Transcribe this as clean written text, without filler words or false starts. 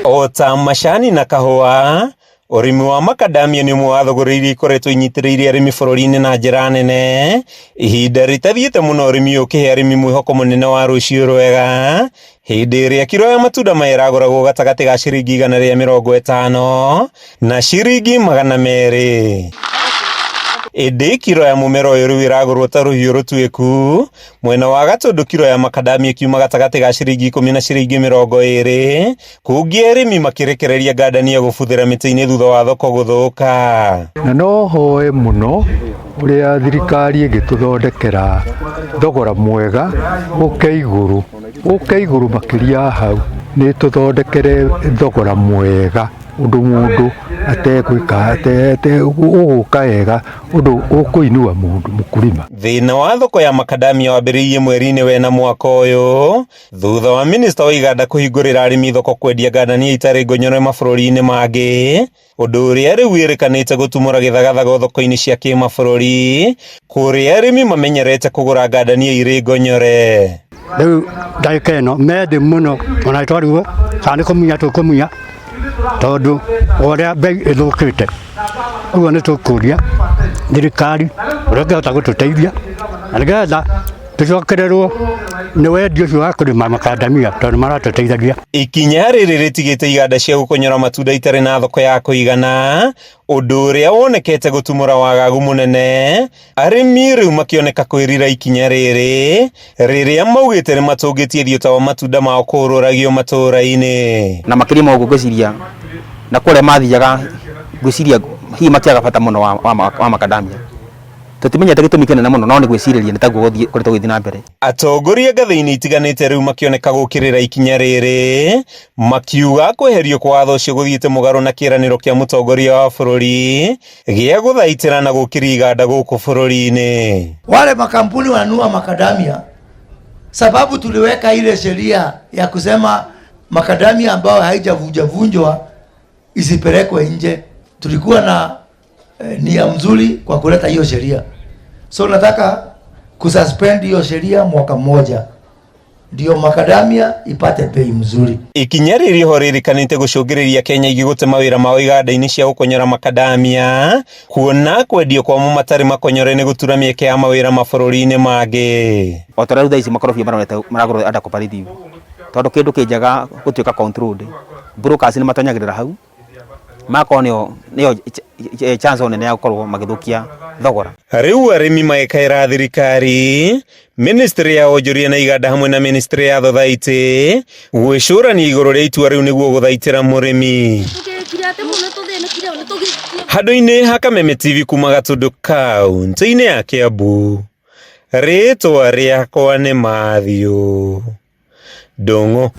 O ta macani na kahũa, ũrĩmi wa makadamia nĩ ũmwe wa thũgũrĩ iria ikoretwo inyitĩrĩire arĩmi bũrũri-inĩ na njĩra nene. Ihinda rĩtathiĩte mũno ũrĩmi ũyũ ũkĩhe arĩmi mwĩhoko mũnene wa rũciũ rwega, hĩndĩ ĩrĩa kiro ya matunda maya ĩragũragwo gatagatĩ ga ciringi 150 na ciringi 200. Ĩndĩ kiro ya mũmera ũyũ rĩu ĩragũrwo ta rũhiũ rũtuĩku, mwena wa Gatũndũ kiro ya makadamia ĩkiuma gatagatĩ ga ciringi 10 na ciringi 20, kũngĩ arĩmi makĩrekereria ngandania gũbuthĩra mĩtĩ-inĩ thutha wa thoko gũthũka. Na no hoe mũno ũrĩa thirikari ĩngĩtũthondekera thogora mwega ũke igũrũ, ũke igũrũ makĩria hau, nĩ tũthondekere thogora mwega ũndũ mũndũ ategwĩka ũgũka wega ũndũ ũkũinua mũndũ mũkulima. Thĩna wa thoko ya makadamia wambĩrĩirie mweri-inĩ wena mwaka ũyũ thutha wa minista wa iganda kũhingũrĩra arĩmi thoko kwendia ngandania itarĩ ngonyore mabũrũri-inĩ mangĩ, ũndũ ũrĩa rĩu wĩrĩkanĩte gũtumũra gĩthagathago thoko-inĩ cia kĩmabũrũri kũrĩa arĩmi mamenyerete kũgũra ngandania irĩ ngonyore. Rĩu ndagĩka ĩno me thĩ mũno ona twarigwo kana nĩ kũmunya tũkũmunya tondũ ũrĩa mbei ĩthũkĩte. Ũguo nĩ tũkũria thirikari ũrĩa ĩngĩhota gũtũteithia na nĩgetha tũcokererwo nĩ wendia ũcio wa kũrĩma makandamia tondũ maratũteithagia. Ikinya rĩrĩ rĩtigĩte iganda cia gũkonyora matunda itarĩ na thoko ya kũigana, ũndũ ũrĩa wonekete gũtumũra wagagu mũnene. Arĩmi rĩu makĩoneka kwĩrira ikinya rĩrĩ rĩrĩa maugĩte nĩ matũngĩtie thiota wa matunda mao kũũrũragio matũũra-inĩ. Na makĩria ma ũguo ngwĩciria na kũrĩa mathiaga ngwĩciria hihi matiaga bata mũno wa makadamia. Tũtimenyete gĩtũmi kĩnene mũno no nĩ gwĩcirĩria nĩ taguo gũkoretwo gũgĩthiĩ na mbere. Atongoria ngathĩ-inĩ itiganĩte rĩu makĩoneka gũkĩrĩra ikinya rĩrĩ, makiuga kweherio kwa watho ũcio gũthiĩte mũgarũ na kĩĩranĩro kĩa mũtongoria wa bũrũri gĩa gũthaitĩra na gũkĩria iganda gũkũ bũrũri-inĩ. Wale makampuni wanunua makadamia sababu tuliweka ile sheria ya kusema makadamia ambayo haijavunjavunjwa isipelekwe nje. Tulikuwa na nia mzuri kwa kuleta hiyo sheria, so nataka kususpend hiyo sheria mwaka mmoja ndio makadamia ipate bei mzuri. Ikinya rĩrĩ ho rĩrĩkanĩte gũcũngĩrĩria Kenya ingĩ gũte mawĩra mao iganda-inĩ cia gũkonyora makadamia, kuona kwendio kwamo matarĩ makonyore nĩ gũtura mĩeke ya mawĩra mabũrũri-inĩ mangĩ. O ta ũrĩa rĩu thaa ici makorobia marorete maragũrwo under cooperative, tondũ kĩndũ kĩnjaga gũtuĩka controlled, brokers nĩ matonyagĩrĩra hau, magakorwo nĩyo chance nene ya gũkorwo magĩthũkia thogora. Rĩu arĩmi magĩkaĩra thirikari, ministry ya wonjoria na iganda hamwe na ministry ya thothaitĩ gwĩcũrania igũrũ rĩa itua rĩu nĩguo gũthaitĩra mũrĩmi. Handũ-inĩ ha Kameme TV kuma Gatũndũ kaũntĩ-inĩ ya Kiambu, rĩtwa rĩakwa nĩ Matthew Ndung'u.